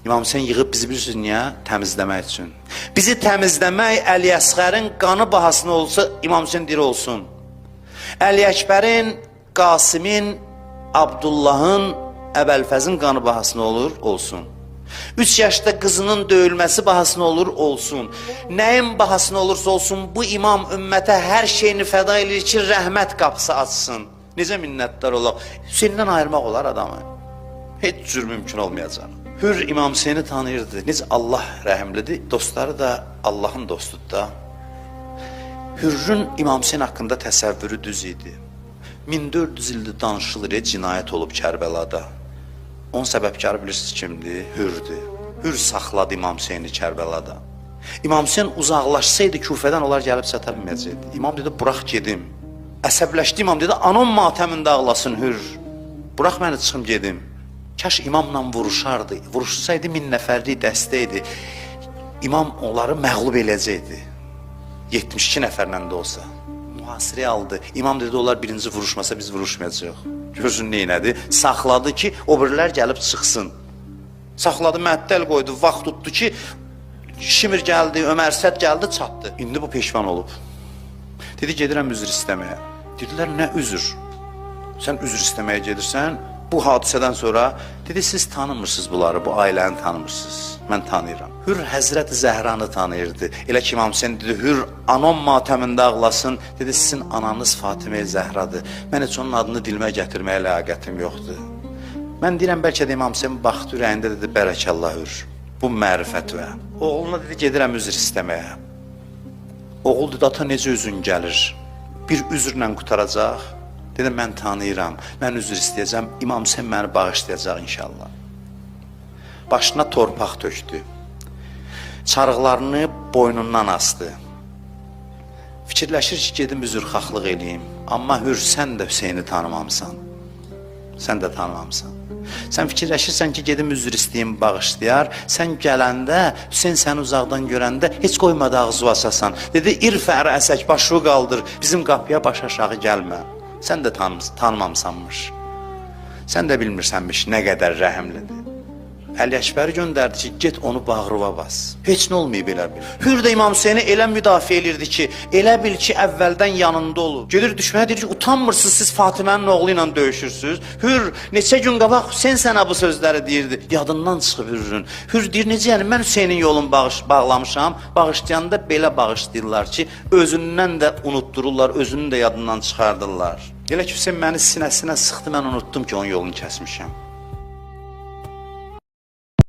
İmam Hüseyn yığıb bizi bilirsiniz niyə? Təmizləmək üçün. Bizi təmizləmək Əli Əsğərin qanı bahasına olsa İmam Hüseyn diri olsun. Əli Əkbərin, Qasimin, Abdullahın, Əbəlfəzin qanı bahasına olur, olsun. 3 yaşda qızının döyülməsi bahasına olur, olsun. Nəyin bahasına olursa olsun, bu imam ümmətə hər şeyini fəda edir ki, rəhmət qapısı açsın. Necə minnətdar olaq? Hüseyndən ayırmaq olar adamı. Heç cür mümkün olmayacaq. Hür İmam Hüseyni tanıyırdı. Necə Allah rəhimlidir, dostları da Allahın dostudur da. Hürrün İmam Hüseyn haqqında təsəvvürü düz idi. 1400 ildir danışılır, cinayət olub Kərbəlada. Onun səbəbkarı bilirsiniz kimdir? Hürdür. Hür saxladı İmam Hüseyni Kərbəlada. İmam Hüseyn uzaqlaşsaydı Kufədən onlar gəlib çata bilməyəcəkdi. İmam dedi, bırax gedim. Əsəbləşdi imam dedi, anam matəmində ağlasın Hür. Bırax məni çıxım gedim. Kaş imamla vuruşardı. Vuruşsaydı 1000 nəfərlik dəstə idi. İmam onları məğlub eləyəcəkdi. 72 nəfərlə də olsa. Mühasirəyə aldı. İmam dedi, onlar birinci vuruşmasa biz vuruşmayacağıq. Görsün neynədi? Saxladı ki, o birilər gəlib çıxsın. Saxladı, məttəl qoydu, vaxt tutdu ki, Şimir gəldi, Ömər Səd gəldi, çatdı. İndi bu peşman olub. Dedi, gedirəm üzr istəməyə. Dedilər, nə üzr? Sən üzr istəməyə gedirsən, bu hadisədən sonra, dedi, siz tanımırsınız bunları, bu ailəni tanımırsınız. Mən tanıyıram. Hür Həzrət Zəhranı tanıyırdı. Elə ki, İmam Hüseyn dedi, Hür anam matəmində ağlasın. Dedi, sizin ananız Fatimə Zəhradır. Mən heç onun adını dilimə gətirməyə ləyaqətim yoxdur. Mən deyirəm, bəlkə də İmam Hüseyn baxdı ürəyində, dedi, bərəkəllah Hür. Bu mərifət və. Oğluna dedi, gedirəm üzr istəməyə. Oğul dedi, ata necə üzün gəlir? Bir üzrlə qurtaracaq. Dedi, mən tanıyıram, mən üzr istəyəcəm, İmam Hüseyn məni bağışlayacaq inşallah. Başına torpaq tökdü. Çarıqlarını boynundan asdı. Fikirləşir ki, gedim üzrxahlıq eləyim. Amma Hür, sən də Hüseyni tanımamısan. Sən də tanımamısan. Sən fikirləşirsən ki, gedim üzr istəyim, bağışlayar. Sən gələndə, Hüseyn səni uzaqdan görəndə heç qoymadı ağzı açasan. Dedi, irfə rəsək, başını qaldır, bizim qapıya baş aşağı gəlmə. Sən də tanımamısanmış. Sən də bilmirsənmiş nə qədər rəhimlidir. Əli Əkbəri göndərdi ki, get onu bağrıva bas. Heç nə olmayıb elə bil. Hür də İmam Hüseyni elə müdafiə elirdi ki, elə bil ki, əvvəldən yanında olub. Gedir düşmənə deyir ki, utanmırsınız siz Fatimənin oğlu ilə döyüşürsünüz. Hür, neçə gün qabaq Hüseyn sənə bu sözləri deyirdi. Yadından çıxıb Hürrün. Hür deyir, necə yəni mən Hüseynin yolunu bağlamışam. Bağışlayanda belə bağışlayırlar ki, özündən də unutdururlar, özünü də yadından çıxardırlar. Elə ki, Hüseyn məni sinəsinə sıxdı, mən unutdum ki, onun yolunu kəsmişəm.